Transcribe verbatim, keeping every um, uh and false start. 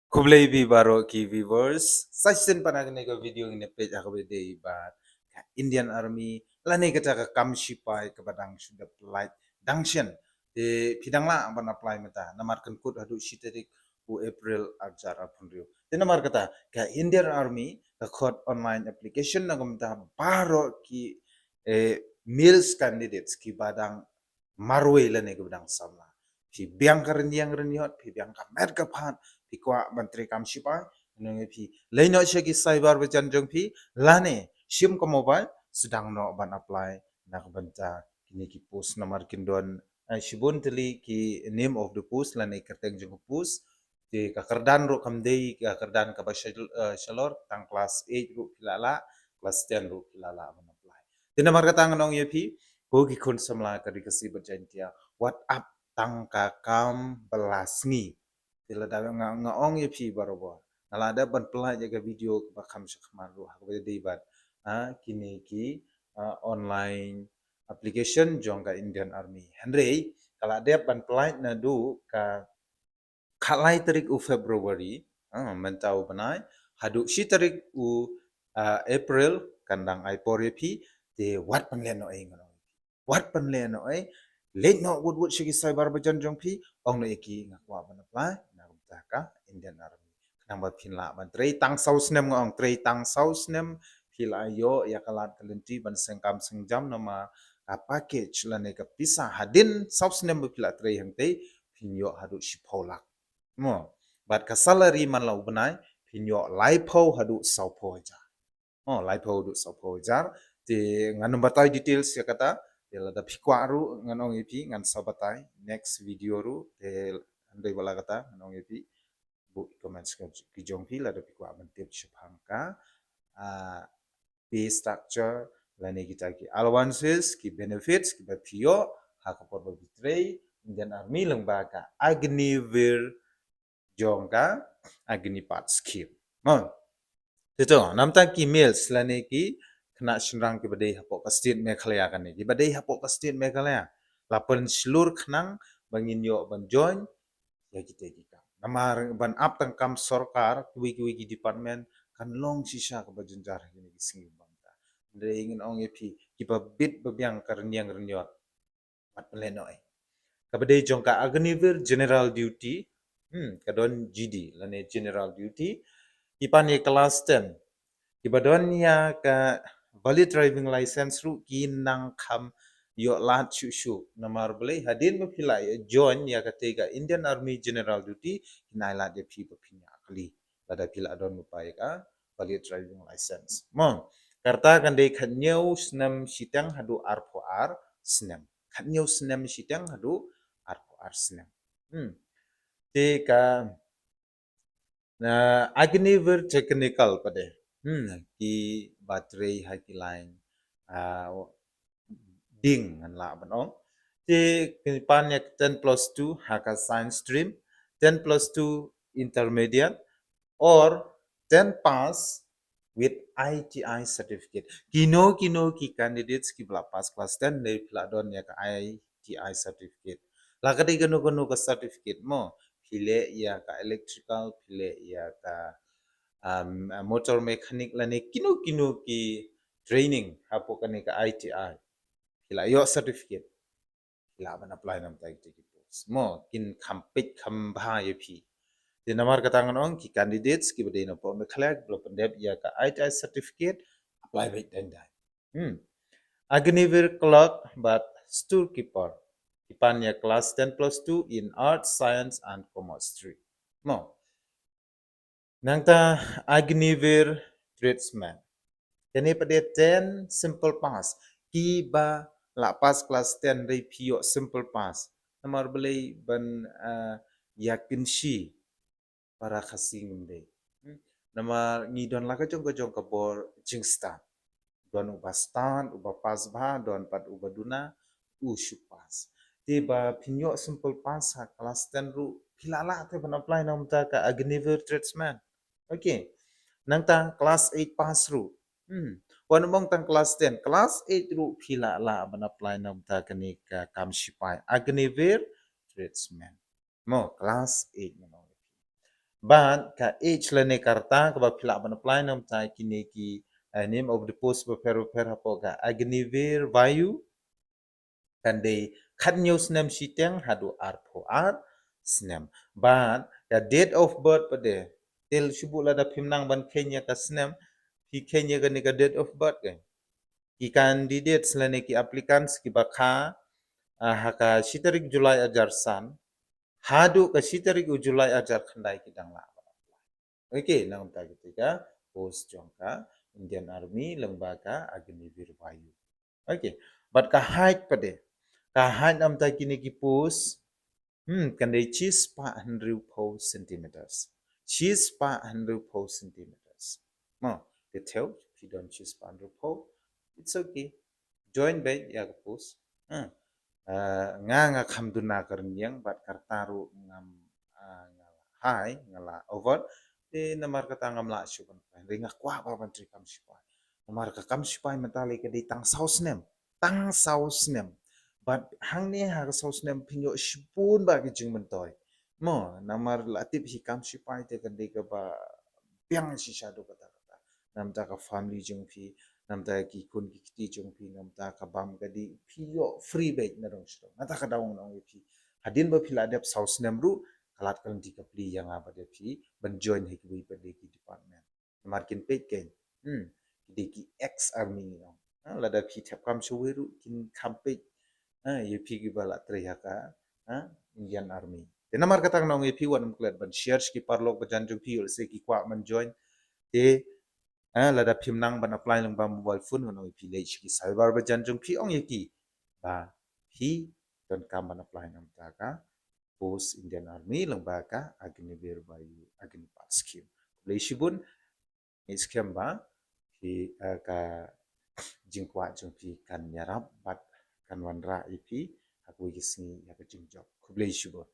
Khublei phi baroh ki viewers. Sa shisien pat ha kane ka video ngin ïa peit ha kaba ïadei bad ka Indian Army lane kata ka kam shipai kaba dang shu dep pyllait dang shen. Te phi dang lah ban apply mynta namar kan kut haduh shi tarik u April ar hajar arphew hynriew. Te namar kata ka Indian Army ka khot online application na ka mynta baroh ki, eh, males candidates kiba dang marwei lane kiba dang samla. Phi biang ka rynïeng rynïot, phi biang ka met ka phad, phi kwah ban trei kam shipai, nang phi leit noh sha ki cyber bajan jong phi lane shim ka mobile, sdang noh ban apply na ka bynta kine ki post namar kin don, eh, shibun tylli ki name of the post lane kyrteng jong ka post. Te ka kyrdan ruh kam dei ka kyrdan kaba shal-, eh, shalor, tang class eight ruh phi la lah, class ten ruh phi la lah ban apply. Te namar kata ngan ong ïa phi, ko ki khun samla ka Ri Khasi bad Jaiñtia, wat ap tang ka kam ba la sngi. Te lada nga, nga ong ïa phi barabor, nga la dep ban pyllait ïa ka video kaba kham sha khmat ruh ha kaba ïadei bad, ha, kine ki, ha, online application jong ka Indian Army. Hynrei ka la dep ban pyllait naduh ka khatlai tarik u February, ha, mynta u bnai, haduh shi tarik u, ha, April, kan dang ai por ïa phi. Te wat pynlehnohei, ngan ong ïa phi. Wat pynlehnohei, leit noh wut wut sha ki cyber bajan jong phi, ong noh ïa ki nga kwah ban apply na ka bynta ka Indian Army. Khnang ba phin lah ban trei tang saw snem, nga ong trei tang saw snem, phi lah ïoh ïa ka lad ka lynti ban seng kam seng jam namar ka package lane ka pisa hadien saw snem ba phi lah trei hangtei, phin ïoh haduh shiphew lak. Mo, bad ka salary man la u bnai, phin ïoh laiphew haduh sawphew hajar. Oh, laiphew haduh sawphew hajar. Te ngan ym batai details ïa kata. Te lada phi kwah ruh ngan ong ïa phi, ngan sa batai next video ruh. Te hynrei ba la kata ngan ong ïa phi, buh i comments ki jong phi lada phi kwah ban tip shaphang ka, ah, pay structure lane kita ki allowances, ki benefits kiba phi ïoh ha ka por ba phi trei Indian Army lyngba ka Agniveer jong ka Agnipath scheme. Mo. Te to, namta ki males lane ki khynnah shynrang kiba dei hapoh ka state Meghalaya kane, kiba dei hapoh ka state Meghalaya, la pynshlur khnang ba ngin ïoh ban join ïa kita ki kam. Namar ban ap tang kam sorkar, kiwei kiwei ki department kan long shisha kaba jynjar ha kine ki sngi ba mynta. Hynrei ngan ong ïa phi, kiba bit ba biang ka rynïeng rynïot, wat pynlehnohei. Kaba dei jong ka Agniveer General Duty, hmm, ka don G D lane General Duty. Ki pan ïa class ten, kiba don ïa ka valid driving license ruh kin nang kham ïoh lad shuh shuh. Namar balei, hadien ba phi la ïa join ïa katei ka Indian Army General Duty, kin ai lad ïa phi ba phin ïa kali lada phi la don lypa ïa ka valid driving license. Mo, ka rta kan dei khathynñiew snem shiteng haduh arphew ar snem. Khathynñiew snem shiteng haduh arphew ar snem. Hmm. Te ka, na, Agniveer Technical pat de, hmm, kiba trei ha ki line, ah, ding ngan lah ban ong. Te ki pan ïa ten plus two ha ka science stream, ten plus two intermediate, or ten pass with I T I certificate. Kino kino ki candidates kiba la pass class ten, hynrei phi la don ïa ka I T I certificate. La ka dei kano kano ka certificate mo, phi leh ïa ka electrical, phi leh ïa ka, um, motor mechanic lane kino kino ki training hapoh kane ka I T I, phi la ïoh certificate, phi lah ban apply na bynta kita ki post. Mo, kin kham peit kham bha ïa phi. Te namar kata ngan ong ki candidates kiba dei na poh Meghalaya kiba la pyndep ïa ka I T I certificate, apply beit dang dang. Hmm. Agniveer clerk bad storekeeper, ki pan ïa class ten plus two in arts, science and commerce stream. Mo. Nangta Agniveer tradesman, kane pat de ten simple pass. Kiba la pass class ten hynrei phi ïoh simple pass, namar balei? Ban, ah, ïa kynshi para Khasi ngim dei. Hmm? Namar ngi don la ka jong ka jong ka bor jingstad. Don uba stad, uba pass bha, don pat uba duna, u shu pass. Te ba phin ïoh simple pass ha class ten ruh, phi lah lah te ban apply na bynta ka Agniveer tradesman. Okay. Nangta class eight pass ruh. Hmm. Wat ym ong tang class ten, class eight ruh phi lah lah ban apply na bynta kane ka kam shipai Agniveer tradesman. Mo, class eight mo. Bad ka age lane ka rta kaba phi lah ban apply namar ta kine ki, eh, name of the post bapher bapher hapoh ka Agniveer Vayu. Kan dei khatnyiaw snem shiteng haduh arphew ar snem. Bad ka date of birth pat de, te shu buh lada phim nang ban kheiñ ïa ka snem, phi kheiñ ïa kane ka date of birth ka. Ki candidates lane ki applicants kiba kha, ah, ha ka shi tarik July arhajar san haduh ka shi tarik u July arhajar khyndai ki dang lah. Okay, namar ta kata ka post jong ka Indian Army lyngba ka Agniveer Vayu. Okay, bad ka height pat de, ka height namar ta kine ki post, hmm, kan dei shispah hynriewphew centimeters. Shispah hynriewphew centimeters. Mo, te thew, phi don shispah hynriewphew. It's okay. Join beit ïa ka post. Hmm. Ah, nga nga kham duna ka rynïeng bad ka rta ruh ngam, ah, nga la high, nga la over. Te namar kata ngam lah shuh ban apply. Hynrei nga kwah ba ban trei kam sipai. Namar ka kam sipai mynta lei ka dei tang saw snem. Tang saw snem. Bad hangne ha ka saw snem phin ïoh shibun bah ki jingmyntoi. Mo, namar la tip hi kam sipai te kan dei kaba biang shisha haduh katta katta. Namar ta ka family jong phi, namar ta ki khun ki kti jong phi, namar ta ka bam ka dih, phi ïoh free beit na dong sha dong. Namar ta ka daw nga ong ïa phi, hadien ba phi la dep saw snem ruh, ka lad ka lynti ka plie ïa nga bad ïa phi ban join ha kiwei pat de ki department. Namar kin peit keiñ, hmm, ki dei ki ex army ngi ong. Ha, lada phi thep kam shawei ruh kin kham peit, ha, ïa phi kiba la trei ha ka, ha, Indian Army. Te namar kata nga ong ïa phi, wat nym klet ban share sha ki paralok ba jan jong phi, lehse ki kwah ban join. Te, ha, lada phim nang ban apply lyngba mobile phone, nga ong ïa phi, leit sha ki cyber ba jan jong phi, ong ïa ki ba phi donkam ban apply namar ta ka post Indian Army lyngba ka Agniveer Vayu Agnipath Scheme. Khublei shibun. Ngi skhem ba phi, eh, ka jingkwah jong phi kan ïarap bad kan wanrah ïa phi ha kawei ka sngi ïa ka jingjop. Khublei shibun.